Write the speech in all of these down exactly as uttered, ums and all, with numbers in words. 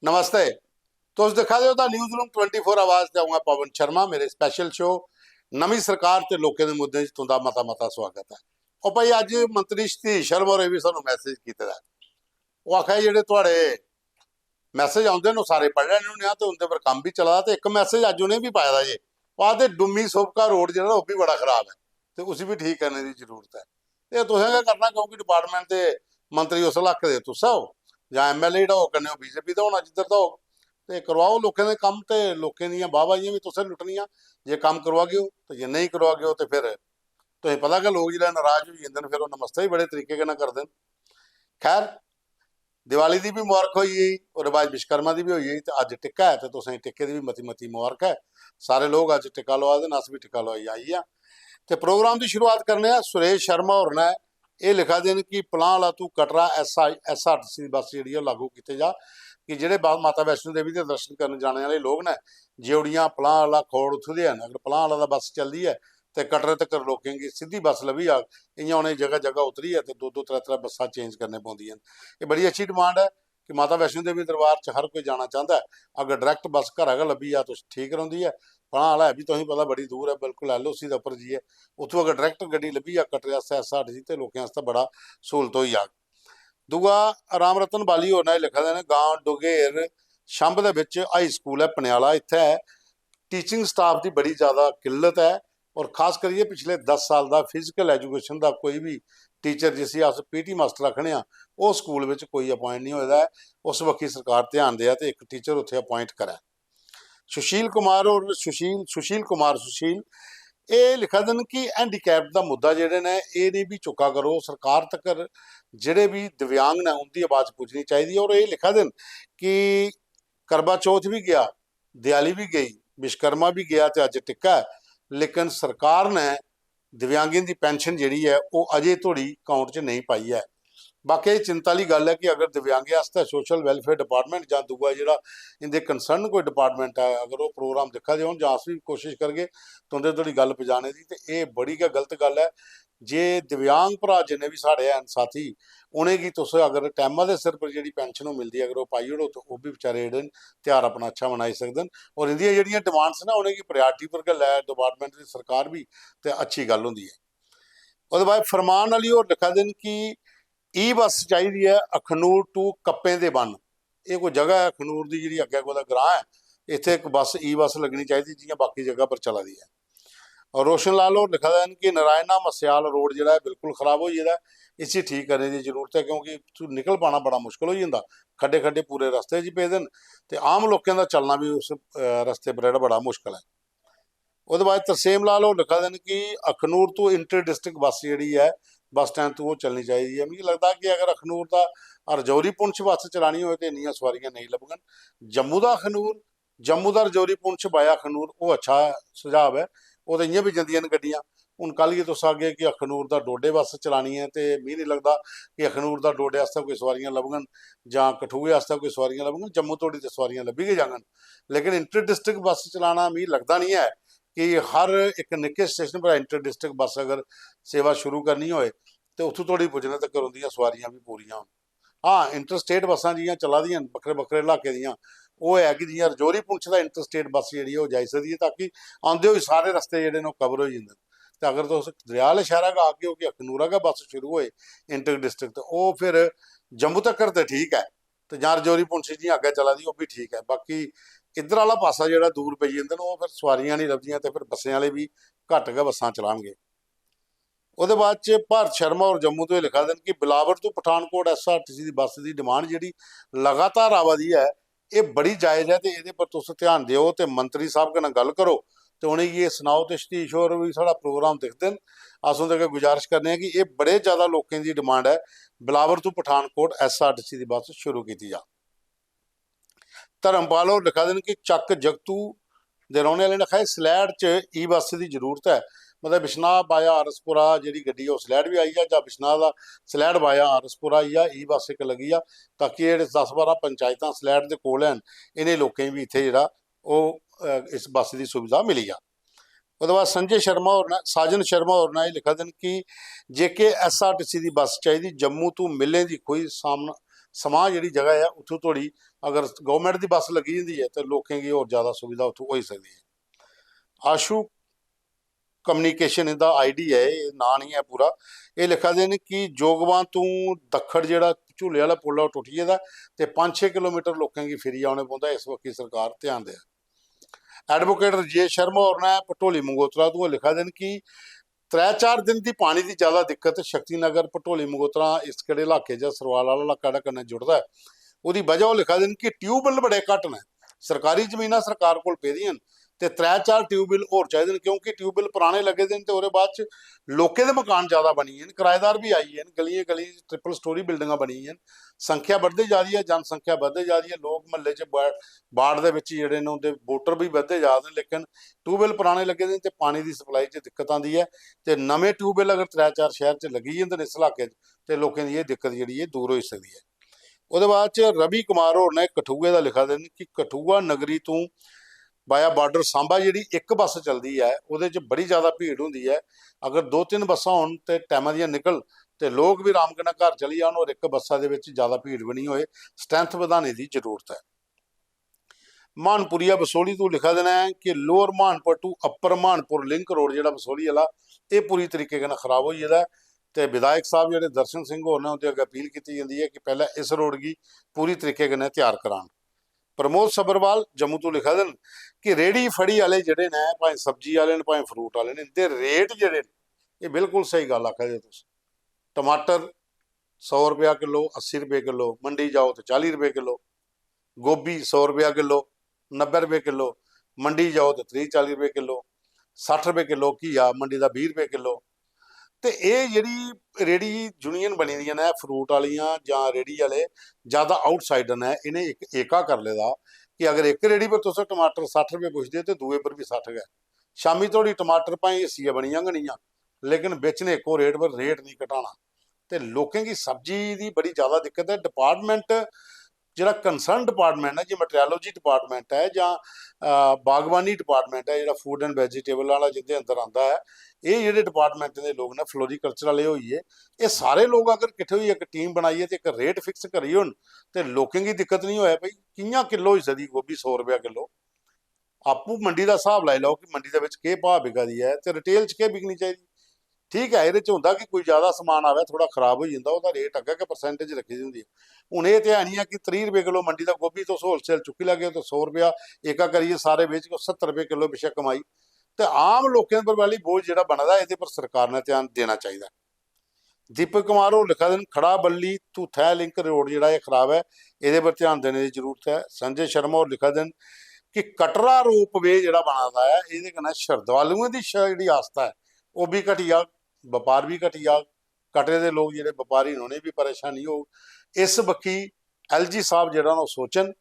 नमस्ते। तुस दिक्खा दे ओ the news room twenty four आवाज ते अ'ऊं आं पवन शर्मा। मेरे स्पेशल शो नमीं सरकार ते लोकें दे मुद्दें च तुं'दा मता मता स्वागत ऐ। ओ भाई, अज्ज मंत्री सतीश शर्मा होरें बी सानू मैसेज कीते दा ऐ। ओह् आखा दे जेह्ड़े थुआढ़े मैसेज औंदे न, ओह् सारे पढ़ी लैने होन्ने आं ते उं'दे पर कम्म बी चला दा। ते इक मैसेज अज्ज उ'नें बी पाए दा जे, ओह् आखदे डुम्मी सोभका रोड जेह्ड़ा, ओह् बी बड़ा खराब ऐ ते उसी बी ठीक करने दी जरूरत ऐ। ते तुसें गै करना, क्योंकि डिपार्टमेंट दे मंत्री उस इलाके दे तुस ओ, जां एमएलए जेह्ड़ा होग कन्नै, ओह् बीजेपी दा होना जिद्धर दा होग। ते करवाओ लोकें दे कम्म, ते लोकें दियां बाहबाहियां बी तुसें लुट्टनियां जे कम्म करवागे ओ, ते जे नेईं करवागे ओ ते फिर तुसें पता गै, लोक जिसलै नाराज होई जंदे न, फिर ओह् नमस्ते बी बड़े तरीके कन्नै करदे न। खैर, दिवाली दी बी मुबारक होई गेई, ओह्दे बाद विश्वकर्मा दी बी होई गेई, ते अज्ज टिक्का ऐ, ते तुसें टिक्के दी बी मती मती मुबारक ऐ। सारे लोक अज्ज टिक्का लोआ दे न, अस बी टिक्का लोआइयै आई आं। ते प्रोग्राम दी शुरुआत करने आं। सुरेश शर्मा होर ने एह् लिखा दे न कि पलां आह्ला तू कटरा एस आई, एसआरटीसी दी बस जेह्ड़ी ऐ, ओह् लागू कीते जा, कि जेह्ड़े बा-, माता वैष्णो देवी दे दर्शन करन जाने आह्ले लोक न, जेवड़ियां पलां आह्ला खौड़ उत्थूं दे हैन, अगर पलां आह्ला दा बस चलदी ऐ ते कटरे तक्कर लोकें गी सिद्धी बस लब्भी जाग। इ'यां उ'नें जगह जगह उतरियै ते दो दो त्रै त्रै बस्सां चेंज करने पौंदियां न। एह् बड़ी अच्छी डिमांड ऐ कि माता वैष्णो देवी दरबार च हर कोई जाना चांह्दा ऐ, अगर डायरैक्ट बस घरा गै लब्भी जा, तुस ठीक रौंह्दी ऐ। पलां आह्ला ऐ बी, तुसेंगी पता, बड़ी दूर ऐ, बिल्कुल एलओसी दे उप्पर जाइयै। उत्थूं अगर डायरैक्ट गड्डी लब्भी जा कटरे आस्तै, एसआरटीसी, ते लोकें आस्तै बड़ा स्हूलत होई जाग। दूआ, राम रतन बाली होर ने लिखे दे न, गांव डोगेर छंब दे बिच हाई स्कूल ऐ पनियाला, इत्थै टीचिंग स्टाफ दी बड़ी ज्यादा किल्लत ऐ, और खास करियै पिछले दस साल दा फिजिकल एजुकेशन दा कोई बी टीचर, जिसी अस पीटी मास्टर आखने आं, ओह् स्कूल बिच कोई अपॉइंट नहीं होए दा ऐ। उस बक्खी सरकार ध्यान देऐ ते इक टीचर उत्थै अपॉइंट करै। सुशील कुमार और सुशील, सुशील कुमार सुशील, एह् लिखा दे न कि हैंडीकैप दा मुद्दा जेह्ड़े न, एह् नहीं बी चुक्का करो, सरकार तकर जेह्ड़े बी दिव्यांग न, उं'दी आवाज पुज्जनी चाहिदी ऐ। और एह् लिखा दे न कि करवा चौथ बी गेआ, देआली बी गेई, विश्वकर्मा बी गेआ ते अज्ज टिक्का ऐ, लेकिन सरकार ने दिव्यांगें दी पेंशन जेह्ड़ी ऐ, ओह् अजें धोड़ी अकाउंट च नेईं पाई ऐ। बाकी एह् चिंता आह्ली गल्ल ऐ कि अगर दिव्यांगें आस्तै सोशल वैलफेयर डिपार्टमेंट जां दूआ जेह्ड़ा इं'दे कंसर्न कोई डिपार्टमेंट ऐ, अगर ओह् प्रोग्राम दिक्खा दे होन, जां अस बी कोशिश करगे तुं'दे धोड़ी गल्ल पजाने दी, ते एह् बड़ी गै गलत गल्ल ऐ। जे दिव्यांग भ्राऽ जिन्ने बी साढ़े हैन साथी, उ'नेंगी तुस अगर टैमा दे सिर पर जेह्ड़ी पेंशन ओह् मिलदी ऐ, अगर ओह् पाई ओड़ो, ते ओह् बी बेचारे जेह्ड़े न, ध्यार अपना अच्छा मनाई सकदे न। और इं'दियां जेह्ड़ियां डिमांड्स न, उ'नेंगी प्रायोरिटी पर गै लै डिपार्टमेंट दी सरकार बी, ते अच्छी गल्ल होंदी ऐ। ओह्दे बाद फरमान अली होर लिखा दे न कि ई बस चाहिदी ऐ अखनूर टू कप्पें दे बन। एह् कोई जगह ऐ अखनूर दी, जेह्ड़ी अग्गें कुतै ग्रांऽ ऐ, इत्थै इक बस, ई बस लग्गनी चाहिदी, जि'यां बाकी जगह पर चला दी ऐ। और रोशन लाल होर लिखा दे न कि नारायणा मस्याल रोड जेह्ड़ा ऐ, बिल्कुल खराब होई गेदा ऐ, इसी ठीक करने दी जरूरत ऐ, क्योंकि इत्थूं निकल पाना बड़ा मुश्कल होई जंदा, खड्डे खड्डे पूरे रस्ते च पेदे न, ते आम लोकें दा चलना बी उस, अ, रस्ते पर जेह्ड़ा बड़ा मुश्कल ऐ। ओह्दे बाद तरसेम लाल होर लिखा दे न कि अखनूर तू इंटर डिस्ट्रिक्ट बस जेह्ड़ी ऐ, बस स्टैंड तू ओह् चलनी चाहिदी ऐ। मिगी लगदा कि अगर अखनूर दा रजौरी पुंछ बस चलानी होए ते इन्नियां सोआरियां नेईं लभङन। जम्मू दा अखनूर, जम्मू दा रजौरी पुंछ via अखनूर, ओह् अच्छा सुझाव ऐ। ओह् ते इ'यां बी जंदियां न गड्डियां। हून कल गी तुस आखगे कि अखनूर दा डोडे बस चलानी ऐ, ते मिगी निं लगदा कि अखनूर दा डोडे आस्तै कोई सोआरियां लभङन जां कठुए आस्तै कोई सोआरियां लभङन, जम्मू धोड़ी ते सोआरियां लब्भी गै जाङन। लेकिन इंटर डिस्ट्रिक्ट बस चलाना मिगी लगदा निं ऐ कि हर इक निक्के स्टेशन पर इंटर डिस्ट्रिक्ट बस अगर सेवा शुरू करनी होए ते उत्थूं धोड़ी पुज्जने तक्कर उं'दियां सोआरियां बी पूरियां होन। हां, इंटर स्टेट बस्सां जि'यां चला दियां न बक्खरे बक्खरे इलाके दियां, ओह् ऐ कि जि'यां रजौरी पुंछ दा इंटर स्टेट बस जेह्ड़ी ऐ, ओह् जाई सकदी ऐ, ताकि औंदे होई सारे रस्ते जेह्ड़े न, ओह् कवर होई जंदे न। ते अगर तुस दरेआ आह्ले शैह्रा गै आखगे ओ कि अखनूरा गै बस शुरू होए इंटर डिस्ट्रिक्ट, ते ओह् फिर जम्मू तक्कर ते ठीक ऐ, ते जां रजौरी पुंछ जि'यां अग्गें चला दी, ओह् बी ठीक ऐ। बाकी इद्धर आह्ला पासा जेह्ड़ा दूर पेई जंदे न, ओह् फिर सोआरियां निं लभदियां, ते फिर बस्सें आह्ले बी घट्ट गै बस्सां चलान गे। ओह्दे बाद च भारत शर्मा होर जम्मू तो एह् लिखा दे न कि बिलावर तू पठानकोट एसआरटीसी दी बस दी डिमांड जेह्ड़ी लगातार आवा दी ऐ, एह् बड़ी जायज ऐ, ते एह्दे पर तुस ध्यान देओ ते मंत्री साहब कन्नै गल्ल करो, ते उ'नेंगी एह् सनाओ। ते सतीश होर बी साढ़ा प्रोग्राम दिखदे न, अस उं'दे अग्गें गुजारिश करने आं कि एह् बड़े ज्यादा लोकें दी डिमांड ऐ, बिलावर तू पठानकोट एसआरटीसी दी बस शुरू कीती जा। धर्मपाल होर लिखा दे न कि चक जगतू दे रौह्ने आह्ले ने आखेआ, सलैड़ च ई बस दी जरूरत ऐ, मतलब बिश्नाह via आरएसपुरा जेह्ड़ी गड्डी ऐ, ओह् सलैड़ बी आई जा, जां बिश्नाह दा सलैड़ via आरएसपुरा आई जा, ई बस इक लग्गी जा, ताकि जेह्ड़े दस बारां पंचायतां सलैड़ दे कोल हैन, इ'नें लोकें गी बी इत्थै जेह्ड़ा ओह्, अ, इस बस दी सुविधा मिली जा। ओह्दे बाद संजय शर्मा होर न, साजन शर्मा होर न, एह् लिखा दे न कि जेके एसआरटीसी दी बस चाहिदी जम्मू तू मिल्लें दी खूही सामना, समां जेह्ड़ी जगह ऐ, उत्थूं धोड़ी अगर गौरमैंट दी बस लग्गी जंदी ऐ ते लोकें गी होर ज्यादा सुविधा उत्थूं होई सकदी ऐ। आशु कम्युनिकेशन इंदा आईडी ऐ, एह् नांऽ निं ऐ पूरा। एह् लिखा दे न कि जोगवां तों दक्खड़ जेह्ड़ा झूले आह्ला पुल ऐ, ओह् टुट्टी गेदा ते पंज छे किलोमीटर लोकें गी फिरियै औने पौंदा। इस बक्खी सरकार ध्यान देऐ। एडवोकेट रजेश शर्मा होर ने भटोली मंगोत्रा तों लिखा दे न कि त्रै चार दिन दी पानी दी ज्यादा दिक्कत शक्ति नगर, भटोली मंगोत्रा, इस केह्ड़े इलाके च सरवाल आह्ला इलाका जेह्ड़ा कन्नै जुड़दा ऐ, ओह्दी बजह ओह् लिखा दे न कि ट्यूबवैल बड़े घट्ट न। सरकारी जमीनां सरकार कोल पेदियां न ते त्रै चार ट्यूबवैल होर चाहिदे न, क्योंकि ट्यूबवैल पराने लग्गे दे न ते ओह्दे बाद च लोकें दे मकान ज्यादा बनी गे न, किराएदार बी आई गे न, गलियें गलियें च ट्रिपल स्टोरी बिल्डिंगां बनी गेइयां न। संख्या बधदी जा दी ऐ, जनसंख्या बधदी जा दी ऐ, लोक म्हल्ले च ब-, बार्ड दे बिच जेह्ड़े न उं'दे वोटर बी बधदे जा दे न, लेकिन ट्यूबवैल पराने लग्गे दे न ते पानी दी सप्लाई च दिक्कत आंदी ऐ। ते नमें ट्यूबवैल अगर त्रै चार शैह्र च लग्गी जंदे न इस इलाके च ते लोकें दी एह् दिक्कत जेह्ड़ी एह् दूर होई सकदी ऐ। ओह्दे बाद च रवि कुमार होर ने कठुए दा लिखा दे न कि कठुआ नगरी तों बाया बार्डर सांबा जेह्ड़ी इक बस चलदी ऐ, ओह्दे च बड़ी ज्यादा भीड़ होंदी ऐ। अगर दो तिन्न बस्सां होन ते टैमा दियां निकल ते लोक बी आराम कन्नै घर चली जान और इक बस्सा दे बिच ज्यादा भीड़ बी निं होए, स्ट्रेंथ बधाने दी जरूरत ऐ। म्हानपुरिया बसोली तों लिखा दे न कि lower Mhanpur to upper Mhanpur link road जेह्ड़ा बसोली आह्ला, एह् पूरी तरीके कन्नै खराब होई गेदा ऐ। ते विधायक साहब जेह्ड़े दर्शन सिंह होर न, उं'दे अग्गें अपील कीती जंदी ऐ कि पैह्लें इस रोड गी पूरी तरीके कन्नै त्यार करान। प्रमोद सब्बरवाल जम्मू तों लिखा दे न कि रेह्ड़ी फड़ी आह्ले जेह्ड़े न, भाएं सब्जी आह्ले न, भाएं फ्रूट आह्ले न, इं'दे रेट जेह्ड़े न, एह् बिल्कुल स्हेई गल्ल आखा दे तुस। टमाटर सौ रपेआ किलो, अस्सी रपेऽ किलो, मंडी जाओ ते चाली रपेऽ किलो। गोभी सौ रपेआ किलो, नब्बै रपेऽ किलो, मंडी जाओ ते त्रीह् चाली रपेऽ किलो, सट्ठ रपेऽ किलो घीआ, मंडी दा बीह् रपेऽ किलो। ते एह् जेह्ड़ी रेह्ड़ी यूनियन बनी दियां न फ्रूट आह्लियां जां रेह्ड़ी आह्ले, ज्यादा आउटसाइडर न, इ'नें इक एका करी लेदा कि अगर इक रेह्ड़ी पर तुस टमाटर सट्ठ रपेऽ पुछदे ते दूए पर बी सट्ठ गै। शामी धोड़ी टमाटर भाएं हिस्सियै बनी जाङन इ'यां, लेकिन बेचने इक्को रेट पर, रेट निं घटाना। ते लोकें गी सब्जी दी बड़ी ज्यादा दिक्कत ऐ। डिपार्टमेंट जेह्ड़ा कंसर्न डिपार्टमेंट ऐ, जे मेट्रोलॉजी डिपार्टमेंट ऐ जां, अ, बागवानी डिपार्टमेंट ऐ, जेह्ड़ा फूड एंड वेजिटेबल आह्ला जिं'दे अंदर आंदा ऐ, एह् जेह्ड़े डिपार्टमेंट दे लोक न, फ्लोरीकल्चर आह्ले होई गे, एह् सारे लोक अगर किट्ठे होइयै इक टीम बनाइयै ते इक रेट फिक्स करी ओड़न ते लोकें गी दिक्कत निं होऐ। भाई, कि'यां किलो होई सकदी गोभी सौ रपेआ किलो? आपूं मंडी दा स्हाब लाई लैओ कि मंडी दे बिच केह् भाऽ बिका दी ऐ ते रिटेल च केह् बिकनी चाहिदी। ठीक ऐ, एह्दे च होंदा कि कोई ज्यादा समान आवै, थोह्ड़ा खराब होई जंदा, ओह्दा रेट अग्गें गै परसेंटेज रक्खी दी होंदी ऐ। हून एह् ते है निं ऐ कि त्रीह् रपेऽ किलो मंडी दा गोभी तुस होलसेल चुक्की लैगे ते सौ रपेआ एका करियै सारे बेचगे, सत्तर रपेऽ किलो पिच्छें कमाई। ते आम लोकें पर पैह्ली बोझ जेह्ड़ा बना दा, एह्दे पर सरकार ने ध्यान देना चाहिदा। दीपक कुमार होर लिखा दे न, खड़ा बल्ली तू थै लिंक रोड जेह्ड़ा एह् खराब ऐ, एह्दे पर ध्यान देने दी जरूरत ऐ। संजय शर्मा होर लिखा दे न कि कटरा रोपवे जेह्ड़ा बना दा ऐ, एह्दे कन्नै शरधालुएं दी श-, जेह्ड़ी आस्था ऐ, ओह् बी घटी जाग, बपार बी घटी जाग, कटरे दे लोक जेह्ड़े बपारी न, उ'नेंगी बी परेशानी होग। इस बक्खी एलजी साहब जेह्ड़ा न, ओह् सोचन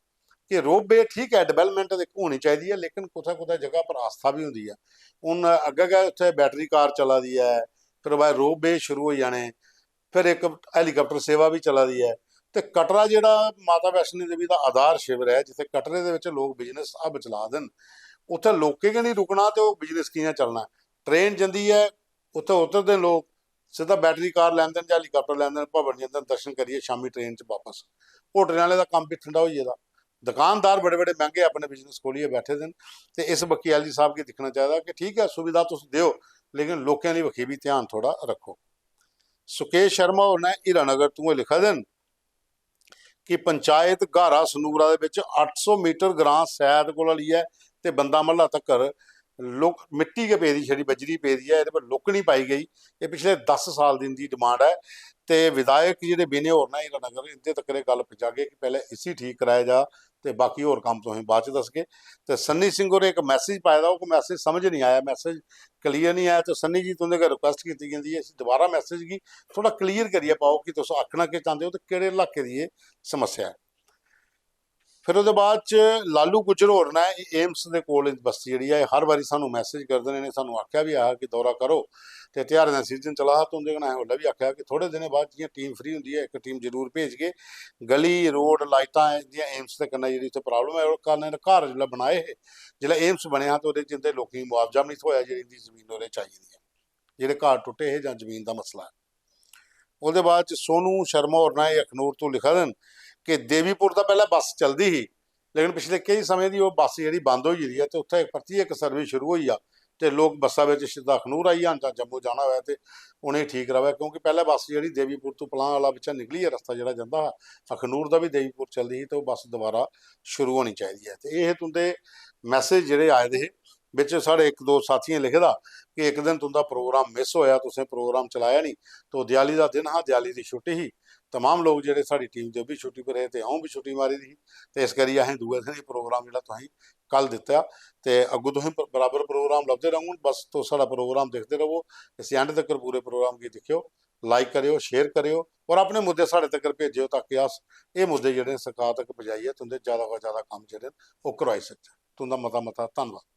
कि रोपवे ठीक ऐ, डेवलपमेंट ते होनी चाहिदी ऐ, लेकिन कुतै कुतै जगह पर आस्था बी होंदी ऐ। हून अग्गें गै उत्थै बैटरी कार चला दी ऐ, फिर ओह्दे बाद रोपवे शुरू होई जाने, फिर इक हैलीकाप्टर सेवा बी चला दी ऐ। ते कटरा जेह्ड़ा माता वैष्णो देवी दा आधार शिविर ऐ, जित्थै कटरे दे बिच लोक बिजनेस हब चला दे न, उत्थै लोकें गै निं रुकना ते ओह् बिजनेस कि'यां चलना? ट्रेन जंदी ऐ, उत्थै उतरदे न लोक, सिद्धा बैटरी कार लैंदे न जां हैलीकाप्टर लैंदे न, भवन जंदे न, दर्शन करियै शामी ट्रेन च बापस। होटलें आह्ले दा कम्म बी ठंडा होई गेदा। दुकानदार बड़े बड़े मैंह्गे अपने बिजनेस खोह्लियै बैठे दे न। ते इस बक्खी एलजी साहब गी दिक्खना चाहिदा कि ठीक ऐ, सुविधा तुस देओ, लेकिन लोकें आह्ली बक्खी बी ध्यान थोह्ड़ा रक्खो। सुकेश शर्मा होर ने हीरानगर तों लिखा दे न कि पंचायत ग्हारा सनूरा दे बिच अट्ठ सौ मीटर ग्रां सैद कोला लेइयै ते बंदा महल्ला तक्कर लोक, मिट्टी गै पेदी, छड़ी बजरी पेदी ऐ, एह्दे पर लोकनी पाई गेई। एह् पिछले दस साल दी इंदी डिमांड ऐ। ते विधायक जेह्ड़े बिने होर न हीरानगर, इंदे तक्कर एह् गल्ल पजागे कि पैह्लें इसी ठीक कराया जा ते बाकी होर कम्म तुसें बाद च दसगे। ते सन्नी सिंह होरें इक मैसेज पाए दा, ओह् मैसेज समझ निं आया, मैसेज क्लियर निं आया। ते सन्नी जी, तुं'दे अग्गें रिक्वेस्ट कीती जंदी ऐ, इसी दोबारा मैसेज गी थोह्ड़ा क्लियर करियै पाओ कि तुस आखना केह् चांह्दे ओ ते केह्ड़े इलाके दी एह् समस्या ऐ। फिर ओह्दे बाद च लालू गुज्जर होर न, एम्स दे कोल बस्ती जेह्ड़ी ऐ, एह् हर बारी सानूं मैसेज करदे न, इ'नें सानूं आखेआ बी ऐ हा कि दौरा करो, ते तेहारें दा सीजन चला दा, ते उं'दे कन्नै असें उसलै बी आखेआ कि थोह्ड़े दिनें बाद जि'यां टीम फ्री होंदी ऐ, इक टीम जरूर भेजगे। गली, रोड, लाइटां, जि'यां एम्स दे कन्नै जेह्ड़ी उत्थै प्रॉब्लम ऐ, ओह् कारण घर जिसलै बनाए हे, जिसलै एम्स बनेआ हा, ते ओह्दे च इं'दे लोकें गी मुआवजा बी निं थ्होआ जेह्ड़ी इं'दी जमीन ओह्दे च आई दी ऐ, जेह्ड़े घर टुट्टे हे जां जमीन दा मसला ऐ। ओह्दे बाद च सोनू शर्मा होर न, एह् अखनूर तों लिखा दे न कि देवीपुर दा पैह्लें बस चलदी ही, लेकिन पिछले केई समें दी ओह् बस जेह्ड़ी बंद होई गेदी ऐ ते उत्थै इक परतियै इक सर्विस शुरू होई जा ते लोक बस्सा बिच सिद्धा अखनूर आई जान जां जम्मू जाना होऐ ते उ'नेंगी ठीक र'वै, क्योंकि पैह्लें बस जेह्ड़ी देवीपुर तों पलां आह्ला बिच्चा निकलियै रस्ता जेह्ड़ा जंदा हा अखनूर दा बी देवीपुर चलदी ही ते ओह् बस दोबारा शुरू होनी चाहिदी ऐ। ते एह् हे तुं'दे मैसेज जेह्ड़े आए दे हे। बिच साढ़े इक दो साथियें लिखे दा कि इक दिन तुं'दा प्रोग्राम मिस होया, तुसें प्रोग्राम चलाया निं, तो देआली दा दिन हा, देआली दी छुट्टी ही, तमाम लोक जेह्ड़े साढ़ी टीम दे ओह् बी छुट्टी पर हे ते अ'ऊं बी छुट्टी मारी दी ही, ते इस करियै असें दूए दिन एह् प्रोग्राम जेह्ड़ा तुसेंगी कल दित्ता। ते अग्गूं तुसें ब-, बराबर प्रोग्राम लभदे रौह्ङन, बस तुस साढ़ा प्रोग्राम दिखदे र'वो, इसी एंड तक्कर पूरे प्रोग्राम गी दिक्खेओ, लाइक करेओ, शेयर करेओ और अपने मुद्दे साढ़े तक्कर भेजेओ, ताकि अस एह् मुद्दे जेह्ड़े न सरकार तक पजाइयै तुं'दे जैदा कोला जैदा कम्म जेह्ड़े न ओह् करवाई सकचै। तुं'दा मता मता धन्नवाद।